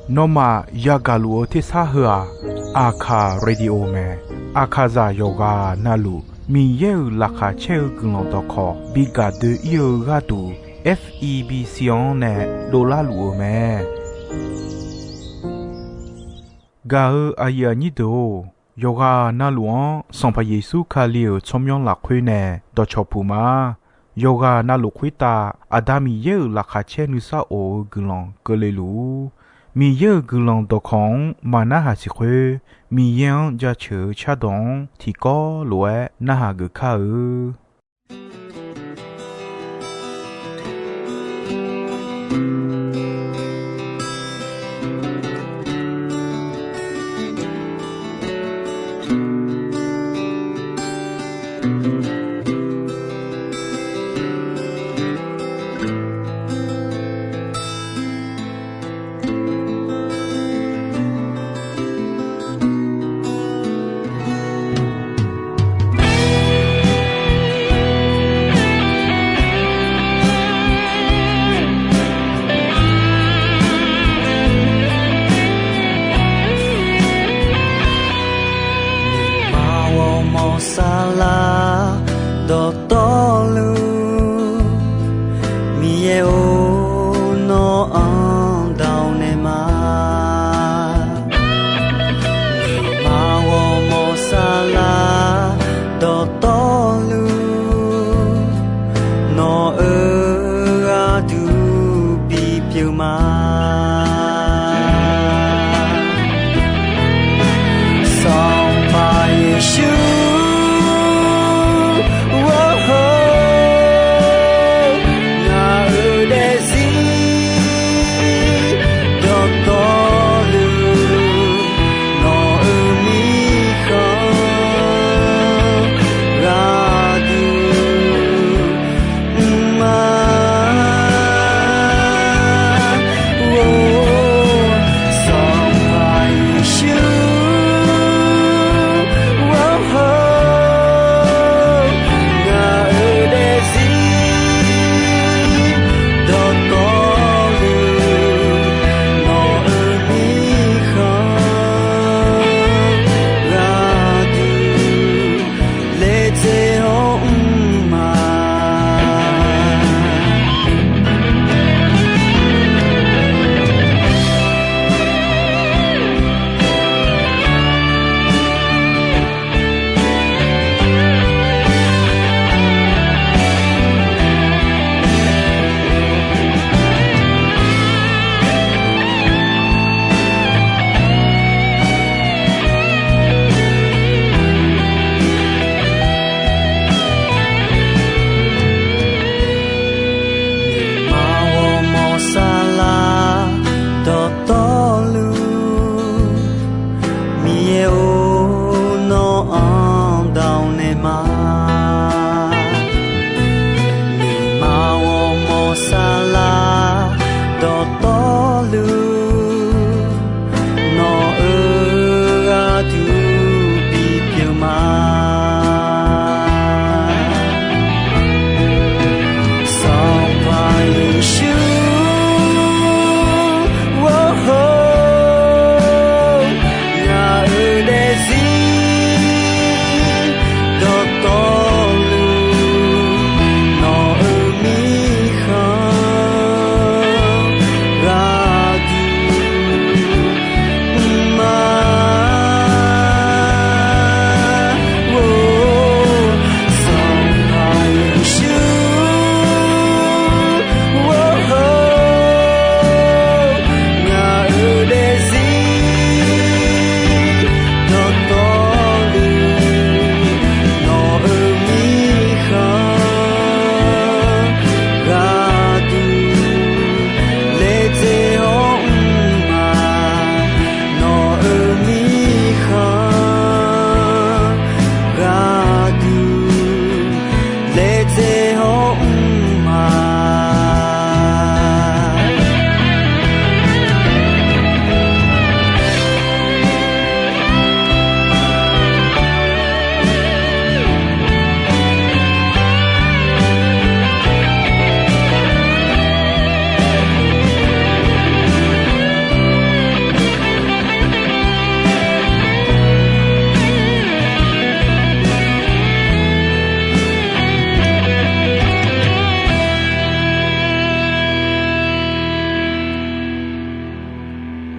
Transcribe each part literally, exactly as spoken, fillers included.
Nawmaf yagaq luf-eu tersar heu-aq, Aqkaq Radio mae. Aqkaqzaq yawqghaq navluf Miqyaer-euq laqkhaq caer-eu guiqlanq dawqkawq bi gaq doe-ir-eu gharduq, F E B C-anr nae dovlar luf-eu mae. Gaq-eu aqyuif aqnyir deuq-or, yawqghaq navluf-anr Sanqpaq Yeqsur Kali-euq tsawrmyanr lafkhoer nae dawqcawq puq ma. Yawqghaq navluf khoertav Aqda Miqyaer-euq laqkhaq caer nuisar of-eu guiqlanq keuvle luf-ur. Miqyaer-euq guiqlanq dawqkawq-anr maqnarhaq siq khoer, Miqyaer-anr jaceuq-eu cardawq-anr tiqkawv lof-aer narhaq geuf kar-eu. Nuima ghawrmawr saflar dawqtawvluf, Miqyaer-or, nawr-anr dawq naeq ma. Nuima ghawrmawr saflar dawqtawvluf, nawq-euq gharduq bipyeuf ma. Sanqpaq Yeqsur, ngaq-euq daefzir dawqtawvluf, nawq-euq mirkhanq gharduq mr ma.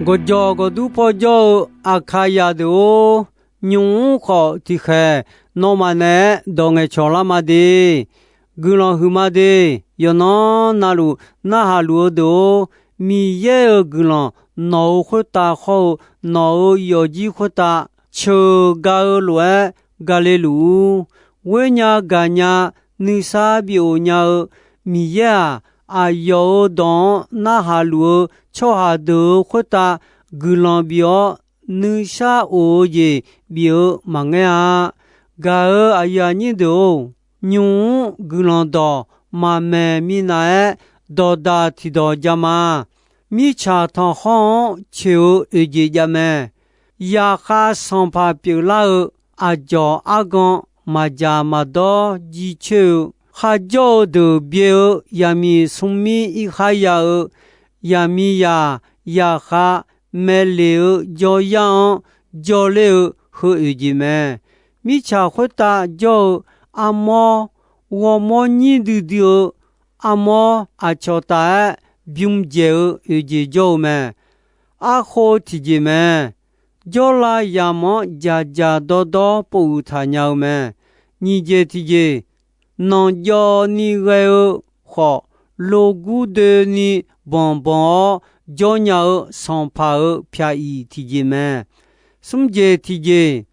Gawqjawq gawqdur paw jawr-eu Aqkaqzaq deuq-or, nymq mr khawf tiqkhaeq nawmaf naeq-aer dawq ngaeqcawq lar ma de. Guiqlanq huiqma de. Yawqnan navluf narhaq luf-eu deuq-or, Miqyaer-euq guiqlanq nawq-euq khoertav khawr-eu, nawq-euq yawfjir khoertav ceuq ga-eu lof-aer gale luf-ur. Ghoernya gaqnya nuisar bif-euq nya-eu Miqyaer-aq, aqyawf-euq dawq-anr narhaq luf-eu tsawrhaq deuq-euq khoertav guiqlanq bif-awr, nuisar of-eu jeq bif-eu maqngeur-a. Gaq-euq aqyuif aqnyir deuq-or, nymq mr guiqlanq dawq maqmaeq minav-aer dawqdaq tiqdawq ja ma. Mirtsaq tanqkhawr-anr coeq-eu oeq jeq jav mae. Yaqkhav sanqpaq pyeuflar-eu aqdzawq argan maqdzaq maqdawr jicoer-eu, kharjawr-eu deuq byae-eu yaqmiq smrmir irkhar ya-eu, yaqmiqzaq yaqkhav maeqleq-eu jawryar-anr jawrler-eu heu oeq jeq mae. Mirtsaq khoertav jawr-eu armawr, ghawrmawr nyir duidui-eu armawr aqcawq taf-aer bym dzaeq-eu oeq jeq jawr-eu mae. Arkhof tiqjeq mae. Jawrlav yamq-anr dzaqdzaq dawrdawr povuiq taq nya-eu mae. Nyiq jeq tiqjeq, nanqjawv ni ghae-eu khawf, logur doeni banqbanq-awr jawrnya-eu sanqpaq-euq pyaq iq tiqjeq mae. Smr jeq tiqjeq,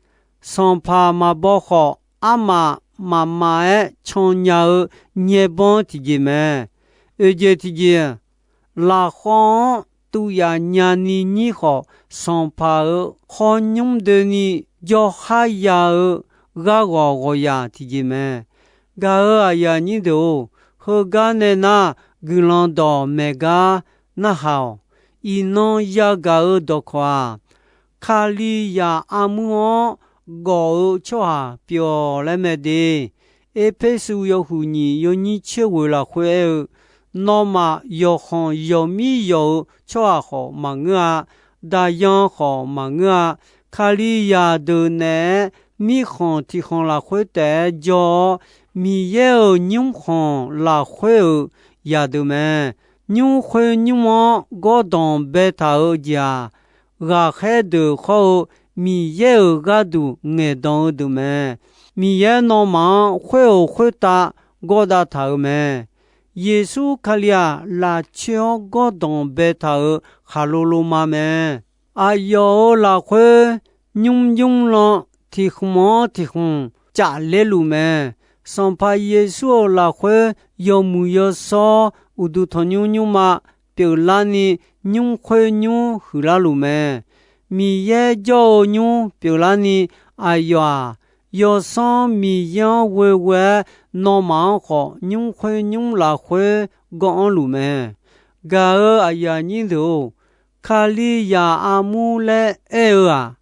sanqpaq maqbaw khawf, armaf mafmaf-aer cannya-eu nyaerbanr tiqjeq mae. Oeq jeq tiqjeq, lafkhawv-anr tuv yaf nyani nyir khawf, sanqpaq-euq khawr nymr doeni jawrkhar ya-eu gharghawq ghawqyaq tiqjeq mae. Gaq-euq aqyuif aqnyir deuq-or, heugar nae nar, guiqlanq dawq maeq gar narhaq-awq. Iqnan yagaq-eu dawqkawq-aq, Kalizaq armur-anr gawf-eu tsawrhaq pyeuf-awq laer mae de. Erpersu yawhuiq nyiq yawnyir tser ghoeq lafkhoer aer-eu, nawmaf yawqkhanq yawqmir yawq-eu tsawrhaq khawf maqngeur-a. Daqyan khawf maqngeur-a. Kalizaq deuq naeq-aer mirkhanq tiqkhanq lafkhoer taef-aer jawr-awr, Miqyaer-euq nymrkhanq lafkhoer-euq zaqdeuq mae. Nymrkhoer nymr-anr gawrdanq baetaq-eu jeq-aq, ghaqkhaer deuq khawr-eu Miqyaer-euq gharduq ngaeqdan-eu deuq mae. Miqyaer nawmaf-anr khoer-euq khoertav gawrdav taq-euq mae. Yeqsur Kali-aq, lafcoer-anr gawrdanq baetaq-euq khaqlo loma mae. Aqyawf-euq lafkhoer nymr nymr lan tiqkhmq-anr tiqkhmq cafler luf mae. Sanqpaq Yeqsur-euq lafkhoer yawmuiq yawshawr uqduq tanqnymr nymrma pyeuflarni, nymr khoer nymr huiqlar luf mae. Miqyaer jawr-eu nymr pyeuflarni, aqyawf-aq, Yawsanr Miqyaer-anr ghoeghoe-aer, nawmaf-anr khawf nymr khoer nymr lafkhoer gawr-anr luf mae. Gaq-euq aqyuif aqnyir deuq-or, Kalizaq armur laer aer-eu-aq,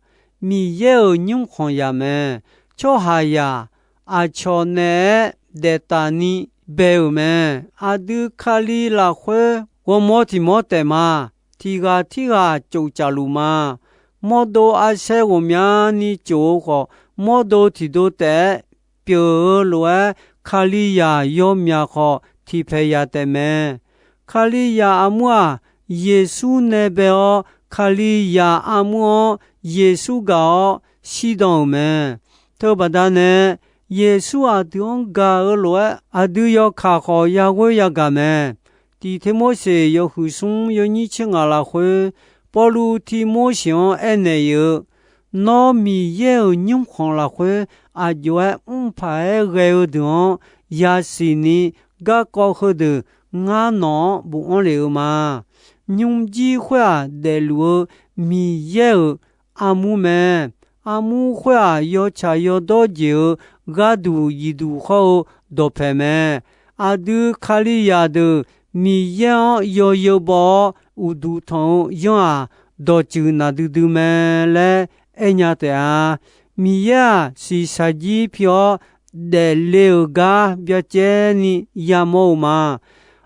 Miqyaer-euq nymrkhanq zaq mae. Tsawrhaqzaq aqcawq naeq-aer daeftaf ni bae-euq mae. Aqdui Kali lafkhoer ghawrmawr tiq mawr taef ma. Tiq ghaq tirghaq cof caf luf ma. Mawrdo arsaer ghawqmyani cof-eu khawf, mawrdo tiqdo taef-aer pyeuf-eu lof-aer, Kalizaq yawmyaq khawf tiqpaeq yaq taef mae. Kalizaq armur-aq, Yeqsur nae bae-awr, Kalizaq armur-anr Yeqsur gaq-awr shirdan-euq mae. Teubaqda nae, Yeqsur aqdui-anr gaq-eu lof-aer, aqdui yawkaq khawf yaghoer yagaq mae. Tiq Termorseq yawhuiq smr yawnyir tser ngaq lafkhoer, Pawrluv Tirmorseq-anr aernaeq-eu, Nawr Miqyaer-euq nymrkhanq lafkhoer aqjox-aer mrpaq-aer ghae-eu deuq-anr yasiq ni, garkawv heudeuq ngar nawq-anr bofanr lef-eu ma. Nymrjir khoer-aq, daefluf-eu Miqyaer-euq armur mae. Armur khoer-aq, yawtsaq yawdawr jeq-eu gharduq zifduq khawr-eu dawqpaeq mae. Aqdui Kalizaq deuq Miqyaer-anr yawzeu baw-awr uqduq tanq-eu yanr-aq, dawqtsuif naqdui dui mae laer aernya taef-a. Miqyaer-aq, shiqshaq jir pi-awr daefle-euq gar byacaevni yamawr-eu ma.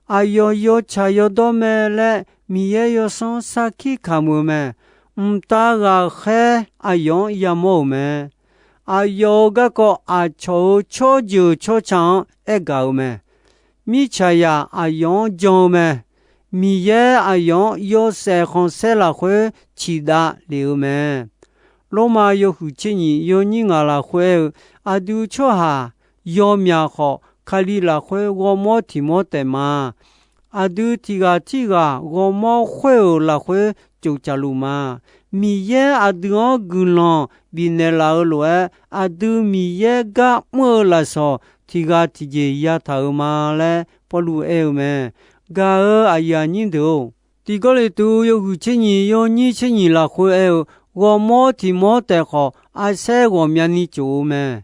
Aqyawf yawtsaq yawdawr mae laer Miqyaer Yawsanr sarkir kamq-eu mae. Mqtav ghaqkhaer aqyawf-anr yamawr-euq mae. Aqyawf-euq garkawv aqcawq-euq tsawrjeuq tsawrca-anr aergaq-eu mae. Mirtsaqzaq aqyawf-anr jan-eu mae. Miqyaer aqyawf-anr yawshaef khanqsaer lafkhoer ciqdav lef-eu mae. Lormav yawhuiq tser nyiq yawnyir ngaq lafkhoer aer-eu, aqdui tsawrhaq yawmyaq khawf, Kali lafkhoer ghawrmawr tiq mawr taef ma. Aqdui tiq ghaq tirghaq ghawrmawr khoer-euq lafkhoer tsoftsaf luf ma. Miqyaer aqdui-anr guiqlanq bifnaeq laf-eu lof-aer, aqdui Miqyaer gar mr-eu lafsawq tiq ghaq tiqjeq yataq-euq ma laer Pawrluv aer-eu mae. Gaq-eu aqyuif aqnyir deuq-or, Tiq Gawrliqtu yawhuiq tser nyiq yawnyir tser nyiq lafkhoer aer-eu, ghawrmawr tiq mawr taef khawf, arsaer ghawqmyani tsof-eu mae.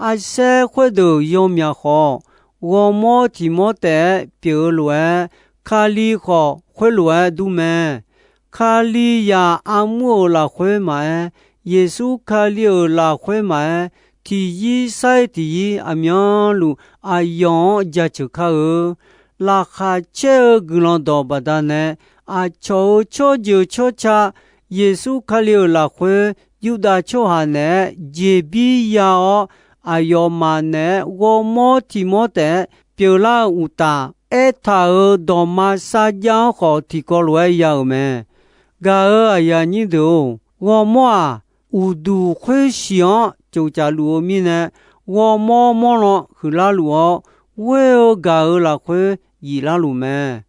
Arsaer khoerdeuq yawmyaq khawf, ghawrmawr tiq mawr taef-aer pyeuf-eu lof-aer, Kali khawf khoerlof-aer dur mae. Kalizaq armur-euq lafkhoer maqaer, Yeqsur Kali-euq lafkhoer maqaer, tiqyir sair tiqyir aqmyanluf aqyawf-anr jaceuq kar-eu. Laqkhaq caer-eu guiqlanq dawq baqdanae, aqcawq-euq tsawrjeuq tsawrca Yeqsur Kali-euq lafkhoer Yurdav tsawrhaq naeq-aer jeqbir ya-awr, aqyawfmaf naeq-aer ghawrmawr tiq mawr taef-aer pyeuflar-eu uqtaf, aertaq-euq dawqma sarjax-anr khawf tiqkawv lof-aer ya-euq mae. Gaq-eu aqyuif aqnyir deuq-or, ghawrmawr-aq, uqduq khoershiq-anr tsoftsaf luf-eu mirnae, ghawrmawr mawrlan huiqlar luf-awr, ghoer-eu gaq-eu lafkhoer yiflar luf mae.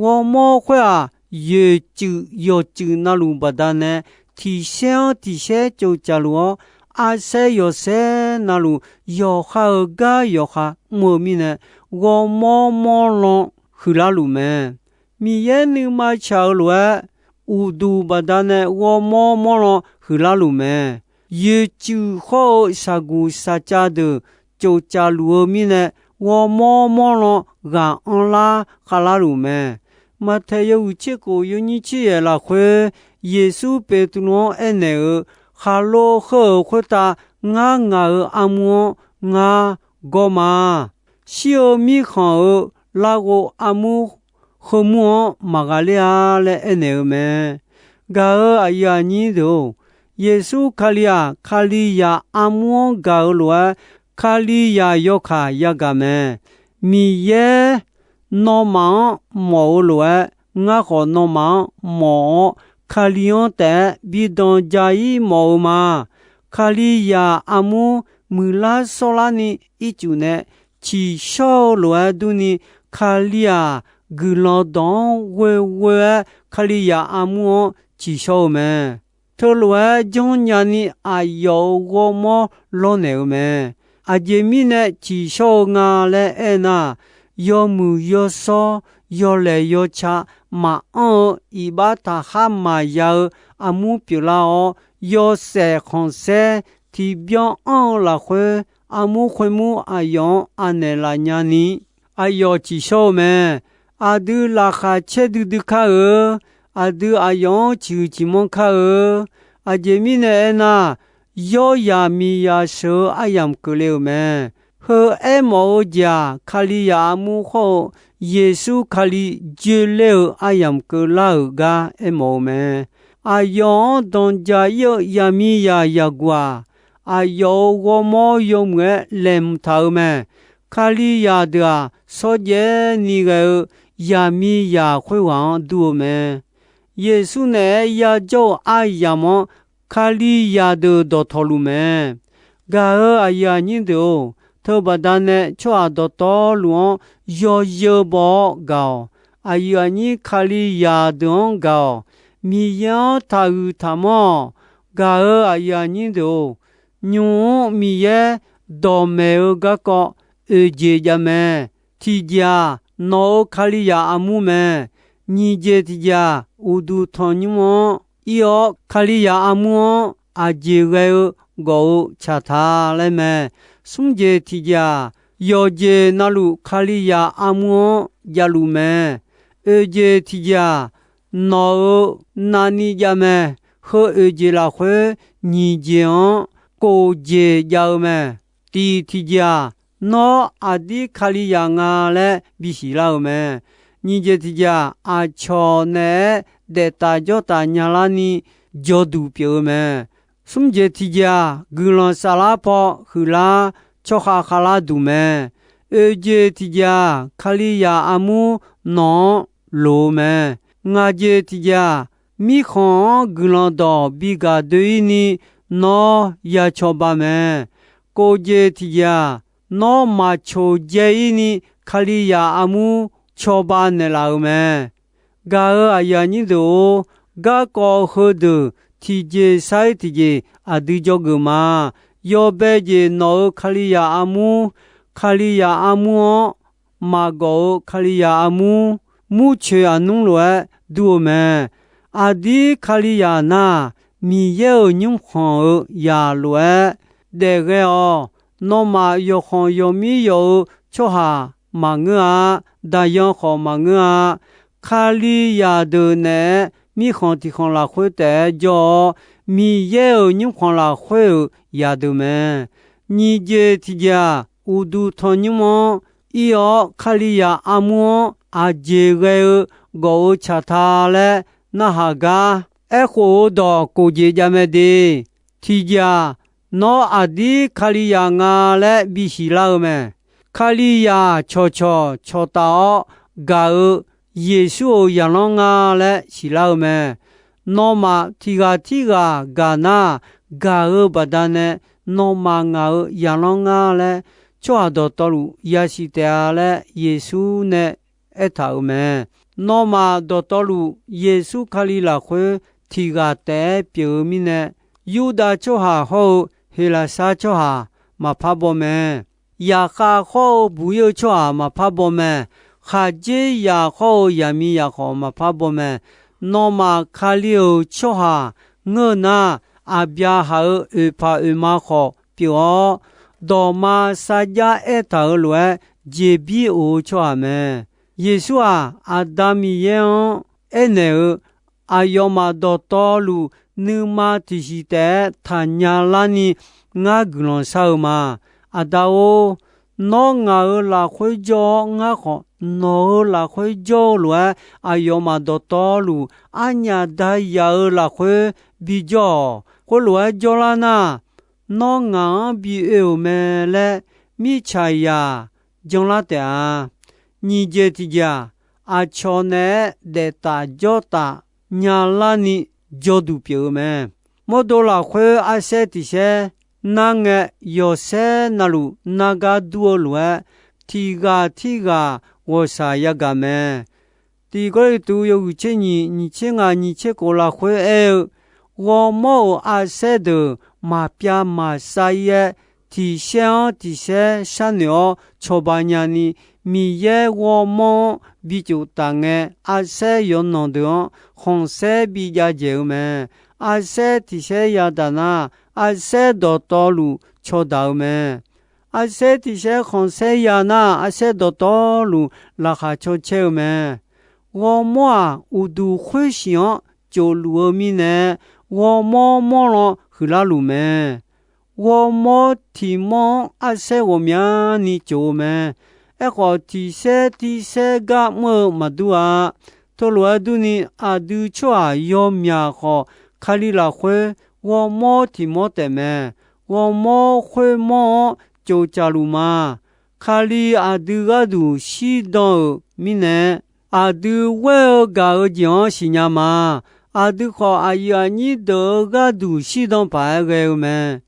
Ghawrmawr khoer-aq, yoeqcuif yawqcuif navluf baqdanae, tiqsaer-anr tiqsaer tsoftsaf luf-awr, arsaer yawsaer navluf yawqha-eu gar yawqha mr-eu mirnae, ghawrmawr mawrlan huiqlar luf mae. Miqyaer nuima tsaq-eu lof-aer, uqduq baqdanae ghawrmawr mawrlan huiqlar luf mae. Yoeqcuif khawr-eu shaqguq shaqcav deuq tsoftsaf luf-eu mirnae, ghawrmawr mawrlan ghaq anrlar khavlar luf mae. Maqtaeq yawhuiq tser khof yawnyir tser yaeq lafkhoer, Yeqsur Beqtuvluv-anr aernaeq-eu, Khaqlo heu-euq khoertav ngar ngaq-euq armur-anr ngar gawr ma. Shir-eu mirkhanq-euq larghov armur heumur-anr maqghaqler-a laer aernaeq-eu mae. Gaq-eu aqyuif aqnyir deuq-or, Yeqsur Kali-aq, Kalizaq armur-anr gaq-eu lof-aer, Kalizaq yawkaq yagaq mae. Miqyaer nawmaf-anr mawf-eu lof-aer, ngar khawf nawmaf-anr mawf-awr, Kali-anr taef-aer bi danqja-ir mawf-eu ma. Kalizaq armur muiqlar shawrlarni ircuf nae tsiqshawr-eu lof-aer durni, Kali-aq, guiqlanq dawq-anr ghoeghoe-aer Kalizaq armur-anr tsiqshawr-eu mae. Teulof-aer janrnya ni aqyawf-euq ghawrmawr lawrnaeq-eu mae. Aqjeq mirnae tsiqshawr-eu nga laer aernar, yawmuiq yawshawr, yawlaeq yawca maqanr-eu iqbax taqkhar maqya-eu armur pyeuflar-awr, yawshaef khanqsaer tiqbyan anr-eu lafkhoer, armur khoermur aqyawf-anr anaeq laf nyani, aqyawf tsiqshawr-eu mae. Aqdui laqkhaq caer duidui kar-eu, aqdui aqyawf-anr ciqhuiq ciqmanr kar-eu. Aqjeq mirnae aernar, yawr yaq miqyaq sheuq-eu aryamq keuvle-euq mae. Heu aermawf-eu jeq-aq, Kalizaq armur khawr-eu Yeqsur Kali joeler-eu aryamq keuvlar-euq gar aermawf-eu mae. Aqyawf-anr danqja-ir-eu yaqmiqzaq yaqguq-aq, aqyawf-euq ghawrmawr yawmuiq-aer laeqhmq taq-eu mae. Kalizaq deuq-aq, shawrjaev ni ghae-eu yaqmiqzaq khoerghaq-anr dur-eu mae. Yeqsur naeq-aer yajawr-euq aryamq-anr Kalizaq deuq dawqtawvluf mae. Gaq-eu aqyuif aqnyir deuq-or, teubaqda nae tsawrhaq dawqtawvluf-anr yawzeu baw-awr gaq-awq. Aqyuif aqnyir Kalizaq deuq-anr gaq-awq. Miqyaer-anr taqhuiq taqmanr-awq. Gaq-eu aqyuif aqnyir deuq-or, nymq-mr Miqyaer dawqmaeq-eu garkawv oeqjeq jav mae. Tiqjeq-aq, nawq-euq Kalizaq armur mae. Nyiq jeq tiqjeq-aq, uqduq tanqnymr-anr ir-awr, Kalizaq armur-anr aqjeq ghae-eu gawf-eu tsaq ta laer mae. Smr jeq tiqjeq-aq, yawqjeq navluf Kalizaq armur-anr javluf mae. Oeq jeq tiqjeq-aq, nawq-euq navni jav mae. Heu oeq jeq lafkhoer, nyiq jeq-anr kof jeq jav-eu mae. Tiq tiqjeq-aq, nawr aqdir Kalizaq nga laer bisiq lar-euq mae. Nyiq jeq tiqjeq-aq, aqcawq naeq-aer daef taf jawr taf nya larni jawrduq pyeuf-eu mae. Smr jeq tiqjeq-aq, guiqlanq saflar paw huiqlar tsawrkhav khavlar duq mae. Oeq jeq tiqjeq-aq, Kalizaq armur nawq-anr loq-eu mae. Ngaq jeq tiq jeq-aq, mirkhanq-anr guiqlanq dawq bigaq doe-ir ni nawr ya cawba mae. Kof jeq tiq jeq-aq, nawr maqcoq dzae-ir ni Kalizaq armur cawba naeqlaf-euq mae. Gaq-euq aqyuif aqnyir deuq-or, garkawv heudeuq tiqjeq sar-ir tiqjeq aqdui dzawgeuf ma. Yawbae jeq nawq-euq Kalizaq armur, Kalizaq armur-anr maqgawf-eu Kalizaq armur, murcoeq aqnmr lof-aer dur-eu mae. Aqdir Kalizaq nar, Miqyaer-euq nymrkhanq-eu zaq lof-aer daef ghae-awq. Nawmaf yawqkhanq yawqmir yawf-eu tsawrhaq maqngeur-a. Daqyan khawf maqngeur-a. Kalizaq deuq naeq-aer mirkhanq tiq khanq lafkhoer taef-aer jawr-awr, Miqyaer-euq nymrkhanq lafkhoer-euq zaqdeuq mae. Nyiq jeq tiq jeq-aq, uqduq tanqnymr-anr ir-awr, Kalizaq armur-anr aqjeq ghae-eu gawf-eu caq ta laer narhaq gar, aerkhof-eu dawq kof jeq jav mae de. Tiq jeq-aq, nawr aqdir Kalizaq nga laer bisiq lar-eu mae. Kalizaq cawqcawq cawqtaf-awr gaq-eu Yeqsur-euq zaqlanr nga laer siqlar-eu mae. Nawmaf tiq ghaq tirghaq gaq nar, gaq-eu baqdanae nawmaf ngaq-euq zaqlanr nga laer tsawrhaq dawqtawvluf yasiq taef-a laer Yeqsur nae aertaq-euq mae. Nawmaf dawqtawvluf Yeqsur Kali lafkhoer tiq ghaq taef-aer pyeuf-eu mirnae, Yurdav tsawrhaq hawr-eu Heqlaqsar tsawrhaq maqpar baw mae. Zaqkhav hawr-eu buq-ir-eu tsawrhaq maqpar baw mae. Khaqdzerzaq hawr-eu zaqmiqzaq khawf maqpar baw mae. Nawmaf Kali-euq tsawrhaq ngeur nar, Aqbyaqhaq-euq oeqpaq oeqma khawf pyeuf-awr, dawqma sarjax aertaq-euq lof-aer jeqbir of-eu tsawrhaq mae. Yeqsur-aq, Aqda Miqyaer-anr aernaeq-eu, aqyawfmaf dawqtawvluf nuima tiqsiq taef-aer taqnya larni ngar guiqlanq shar-eu ma. Aqda-or, nawr ngaq-euq lafkhoer jawr-awr, ngar khawf nawq-euq lafkhoer jawr-eu lof-aer, aqyawfmaf dawqtawvluf arnyaf dayaq-euq lafkhoer bijawr-awq. Khoerlof-aer jawrlar nar, nawr ngaq-anr bi oe-euq mae laer mirtsaqzaq janlar taef-a. Nyiq jeq tiqjeq-aq, aqcawq naeq-aer daeftaf jawrtaf nyalarni jawrduq pyeuf-eu mae. Mawrdo lafkhoer arsaer tiq saer nar ngae, yawqsaer navluf nargar dur-eu lof-aer, tiq ghaq tirghaq ghawqshaq yagaq mae. Tiq Gawrliqtu yawhuiq tser nyiq, nyiq tser ngaq, nyiq tser kof lafkhoer aer-eu, ghawrmawr-euq arsaer deuq maqpyav maqsar-ir-aer, tiq saer-anr tiq saer sharnoeq-awr cawba nyani, Miqyaer ghawrmawr-anr bi tsof taf ngae, arsaer yawqnan deuq-anr khanqsaer bi jav dzaeq-eu mae. Arsaer tiq saer yadaq nar, arsaer dawqtawvluf cawdaq-eu mae. Arsaer tiq saer khanqsaer ya nar, arsaer dawqtawvluf laqkhaq caw caer-eu mae. Ghawrmawr-aq, uqduq khoersiq-anr tsofluf-eu mirnae, ghawrmawr mawrlan huiqlar luf mae. Ghawrmawr tiq mawr-anr arsaer ghawqmyani tsof-eu mae. Aerkhawf, tiq saer tir saer gar mr-eu maqdur-a. Teulof-aer durni, aqdui tsawrhaq yawmyaq khawf, Kali lafkhoer ghawrmawr tiq mawr taef mae. Ghawrmawr khoermawr-anr tsoftsaf luf ma. Kali aqdui gharduq shirdan-euq mirnae, aqdui ghoer-eu gaq-eu jeq-anr siqnya ma. Aqdui khawf, aqyuif aqnyir deuq-euq gharduq shirdan paq-aer ghae-eu mae.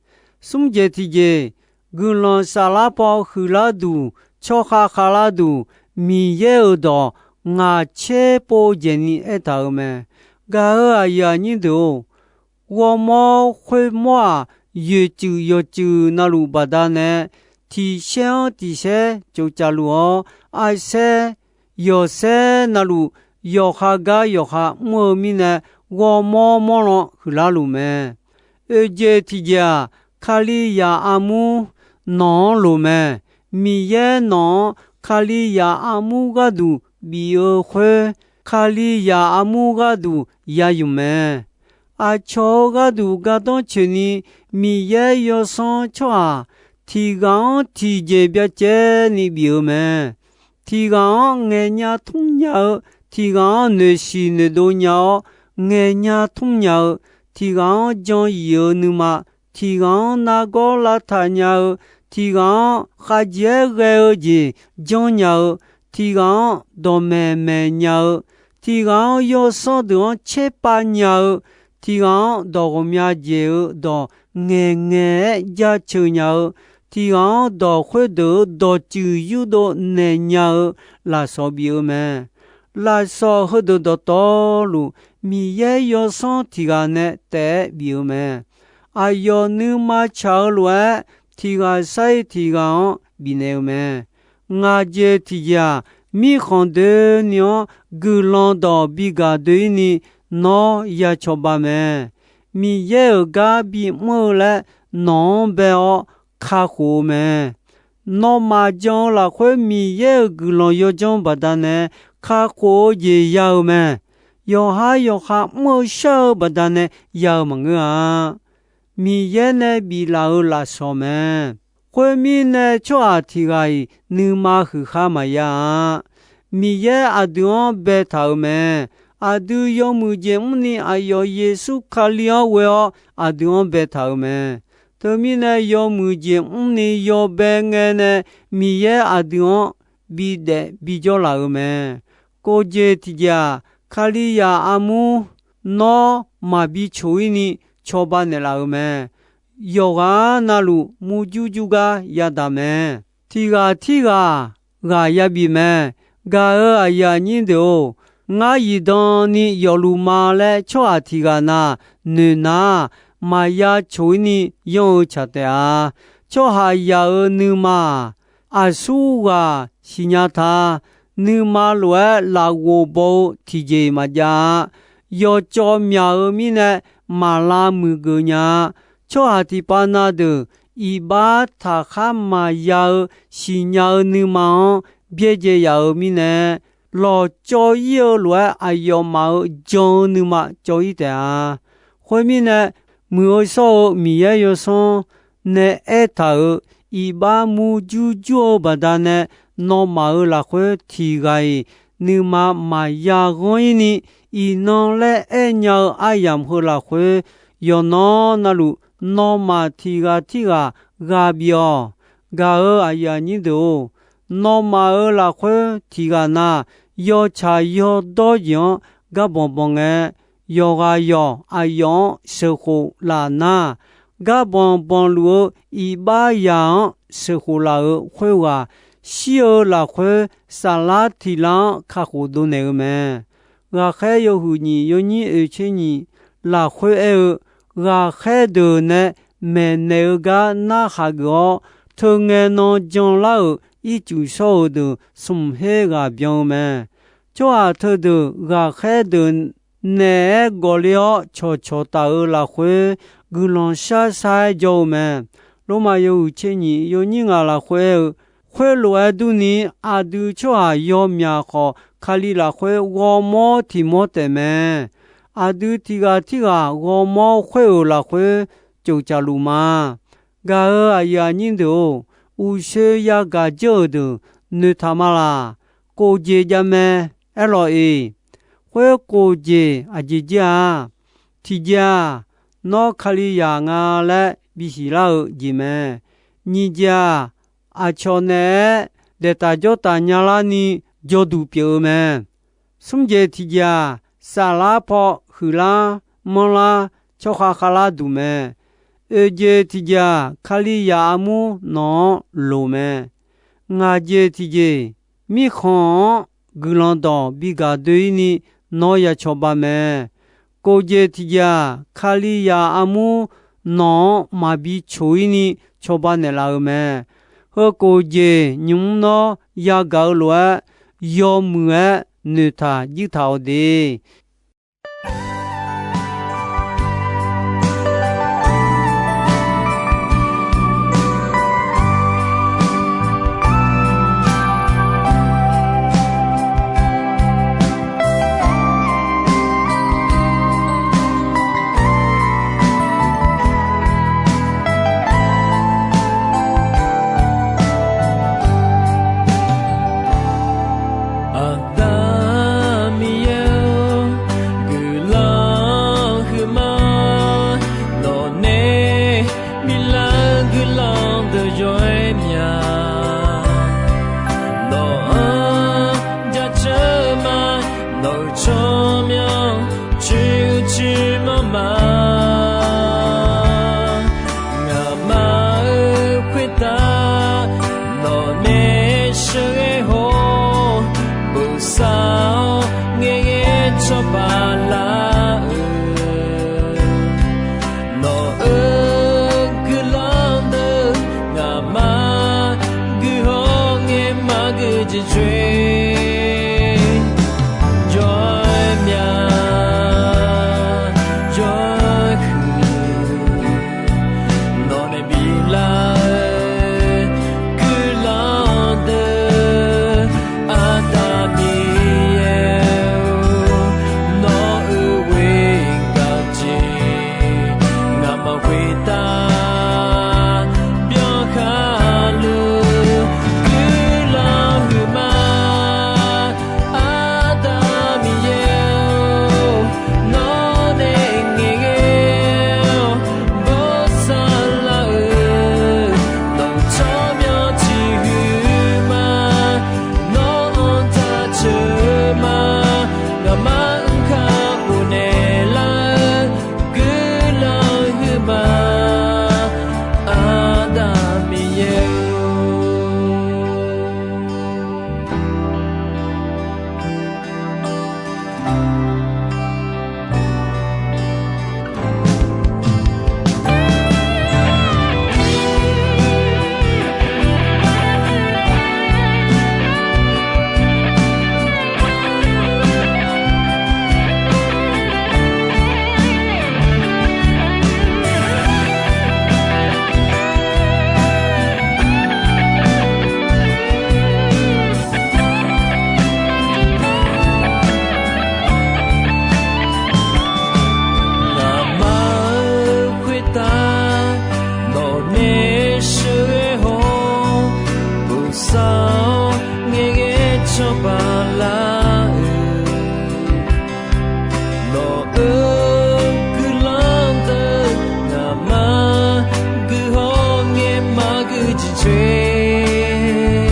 Smr jeq tiqjeq, guiqlanq saflar paw huiqlar duq, tsawrkhav khavlar duq, Miqyaer-euq dawq ngaq tser pov dzaeqni aertaq-euq mae. Gaq-euq aqyuif aqnyir deuq-or, ghawrmawr khoermawr-aq, yoeqtsuif yawqtsuif navluf baqdanae, tiq saer-anr tiq saer tsoftsaf luf-awr, arsaer yawqsaer navluf yawqha gar yawqha mr-eu mirnae, ghawrmawr mawrlan huiqlar luf mae. Oeq jeq tiqjeq-aq, Kalizaq armur nawq-anr loq mae. Miqyaer nawq-anr Kalizaq armur gharduq bif-eu khoer, Kalizaq armur gharduq ya yuf mae. Aqcawq-euq gharduq gardanr coeqni, Miqyaer yawsanr tsawrhaq tiq ghaq-anr tiqjeq byacaevni bif-eu mae. Tiq ghaq-anr ngaeqnya tmr nya-eu, tiq ghaq-anr noeqsiq noeqdov nya-awr ngaeqnya tmr nya-eu, tiq ghaq-anr jan yif-eu nuima, tiq ghaq-anr nargawr lavtaq nya-eu, tiq ghaq-anr khavjeq-aer ghae-eu jeq janrnya-eu, tiq ghaq-anr dawqmaeq maeq nya-eu, tiq ghaq-anr yawsanr deuq-anr tserpav nya-eu, tiq ghaq-anr dawq ghawqmya jeq-eu dawq ngaeqngaeq-aer jaceuq nya-eu, tiq ghaq-anr dawq khoerdeuq-euq dawqtsuif yurdov naeq nya-eu lafsawq bif-eu mae. Lafsawq heudeuq dawqtawvluf, Miqyaer yawsanr tiq ghaq nae taef-aer bif-eu mae. Aqyawf nuima tsaq-eu lof-aer, tiq ghaq sar-ir tiq ghaq-anr bifnaeq-eu mae. Ngaq jeq tiqjeq-aq, mirkhanq doeni-anr guiqlanq dawq bigaq doe-ir ni nawr ya cawba mae. Miqyaer-euq gar bimr-eu laer nawq-anr bae-awr kakhof-eu mae. Nawmaf jan-eu lafkhoer Miqyaer-euq guiqlanq yawdzanr baqdanae kakhof-eu jeq ya-eu mae. Yawqhar yawqha mr-eu shar-eu baqdanae ya-eu maqngeur-a. Miqyaer nae biflaf-euq lafsawq mae. Khoermirnae, tsawrhaq tiq ghaq-iq nuima huiqkhar maqya-a. Miqyaer aqdui-anr baetaq-euq mae. Aqdui yawmuiq jeq mrni aqyawf Yeqsur Kali-anr ghoe-awr aqdui-anr baetaq-euq mae. Teumirnae, yawmuiq jeq mrni yawbae ngae nae Miqyaer aqdui-anr bidaef bijawr laf-euq mae. Kof jeq tiqjeq-aq, Kalizaq armur nawr maqbi coq-ir ni cawba naeqlaf-euq mae. Yawqghaq navluf murjur jur gar yadaq mae. Tiq ghaq tirghaq ghaq yabif mae. Gaq-euq aqyuif aqnyir deuq-or, ngar zifdan ni yawfluf ma laer tsawrhaq tiq ghaq na noeq nar, maqya coq-ir ni yanr-eu tsaq taef-a. Tsawrhaqzaq-euq nuima-aq, aqsur ghaq siqnya ta. Nuima lof-aer lafghof baw-eu tiqjeq-iq maqjav-a. Yawcawv myaq-eu mirnae maqlav muiqgeuf nya-a. Tsawrhaq tiqpav na deuq iqbax taqkhar maqya-eu siqnya-eu nuima-anr byaerdzae yaf-euq mirnae, lawqcawv ir-eu lof-aer aqyawfmaf-euq jan-eu nuima cawv ir taef-a. Khoermirnae, muiq-eu shawr-eu Miqyaer yawsanr nae aertaq-euq iqbax murjur jur-eu baqdanae, nawmaf-euq lafkhoer tiq ghaq-iq nuima maqya ghanr ir ni, iqnan laer aernya-eu aryamq heu lafkhoer, yawqnan navluf nawmaf tiq ghaq tirghaq ghaq bif-awq. Gaq-euq aqyuif aqnyir deuq-or, nawmaf-euq lafkhoer tiq ghaq na, yawtsaq yawdawr jeq-anr garbanq banq ngae, yawqghaq yawq aqyawf-anr sheuqkhof laf nar, garbanq banq luf-eu iqbax yaq-anr sheuqkhof laf-euq khoerghaq, shir-eu lafkhoer saflar tiq lar-anr kakhof dovnaeq-eu mae. Ghaqkhaer yawhuiq nyiq yawnyir oeq tser nyiq lafkhoer aer-eu, ghaqkhaer deuq nae maeqnaeq-eu gar narhaq geuf-awr, teu ngae nan janlar-euq ircuf shawr-eu deuq smq her ghaq byan-eu mae. Tsawrhaq teudeuq ghaqkhaer deuq naeq-aer gawqle-awr cawqcawq taf-eu lafkhoer, guiqlanq shar shar-aer jawr-eu mae. Lormav yawhuiq tser nyiq yawnyir ngaq lafkhoer aer-eu, khoerlof-aer durni, aqdui tsawrhaq yawmyaq khawf, Kali lafkhoer ghawrmawr tiq mawr taef mae. Aqdui tiq ghaq tirghaq ghawrmawr khoer-euq lafkhoer coftsaf luf ma. Gaq-euq aqyuif aqnyir deuq-or, uqshoe yagaq dzeur-euq deuq noeqtaq ma laq. Kof jeq jav mae. Aerlawq-iq, khoer kof jeq aqjeq jir-a. Tiqjeq-aq, nawr Kalizaq nga laer bisiq lar-eu jeq mae. Nyiq jeq-aq, aqcawq naeq-aer daeqtaq jawrtaq nyalar ni jawrduq pyeuf-eu mae. Smr jeq tiqjeq-aq, saflar paw huiqlar manrlar tsawrkhav khavlar duq mae. Oeq jeq tiqjeq-aq, Kalizaq armur nawq-anr loq mae. Ngaq jeq tiqjeq, mirkhanq-anr guiqlanq dawq bigaq doe-ir ni nawr ya cawba mae. Kof jeq tiqjeq-aq, Kalizaq armur nawq-anr maqbi coq-ir ni cawba naeqlaf-eu mae. Heu kof jeq nymq mr nawr yagaq-eu lof-aer, yawmuiq-aer noeqtaq juirtaq-awq de. Aqda Miqyaer-or, Tsawrmyanr coer-eu cuiv manr ma. Ngaqma-euq khoertav nawqnae sheuqghae haw-awr, bosav-awr ngaeqghae cawba lar-eu, nawq-euq guiqlanq deuq ngaqma guiqhaw ngae maqgeu jeq coer. Jawr-aer mya, jawr-aer huiq, nawqnae biflar-eu guiqlanq deuq, Aqda Miqyaer-or, nawq-euq ghoer gaq jeq ngaqma khoertav byankhar luf guiqlanq huiqma. Aqda Miqyaer-or, nawqnae ngaeqghae-awr bosav lar-eu, nawq-euq tsawrmyanr tiq huiq ma. Nawr-anr jaceuq ma. Ngaqma-anr kakhof naeqlar-eu guiqlanq huiqma. Aqda Miqyaer-or. Ngaqma-euq khoertav nawqnae sheuqghae haw-awr, bosav-awr ngaeqghae cawba lar-eu, nawq-euq guiqlanq deuq ngaqma guiqhaw ngae maqgeu jeq coer.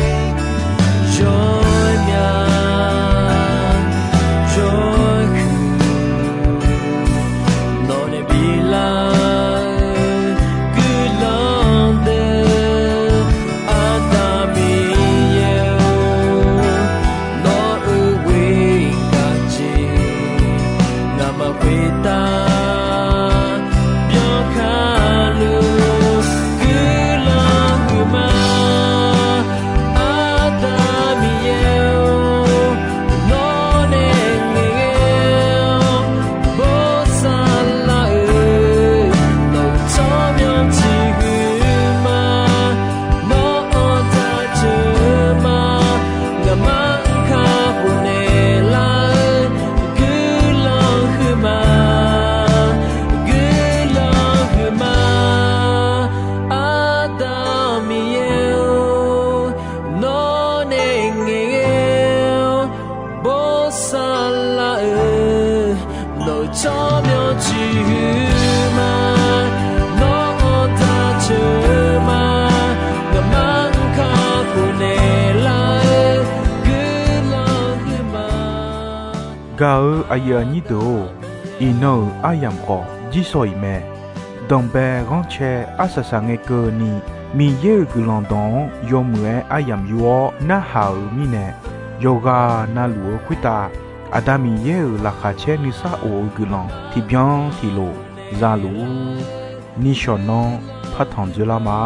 Jawr-aer mya, jawr-aer huiq, nawqnae biflar-eu guiqlanq deuq, Aqda Miqyaer-or, nawq-euq ghoer gaq jeq ngaqma khoertav byankhar luf guiqlanq huiqma. Aqda Miqyaer-or, nawqnae ngaeqghae-awr bosav lar-eu, nawq-euq tsawrmyanr tiq huiq ma. Nawr-anr jaceuq ma. Ngaqma-anr kakhof naeqlar-eu guiqlanq huiqma. Guiqlanq huiqma. Aqda Miqyaer-or, nawqnae ngaeqghae-awr bosav lar-eu, nawq-euq tsawrmyanr tiq huiq ma. Nawr-anr jaceuq ma. Ngaqma-anr kakhof naeqlar-eu guiqlanq huiqma. Gaq-eu aqyuif aqnyir deuq-or, iqnan-euq aryamq khawf jirsawq iq mae. Danqbae ghanrcae arsaq saq ngae keuvni, Miqyaer-euq guiqlanq dawq-anr yawmuiq-aer aryamq yur-awr narhaq-euq mirnae, yawqghaq navluf-eu khoertav Aqda Miqyaer-euq laqkhaq caer nuisar of-eu guiqlanq tiqbyan tiqlof za luf-ur. Nishawq nanr partanq dzoerlar ma.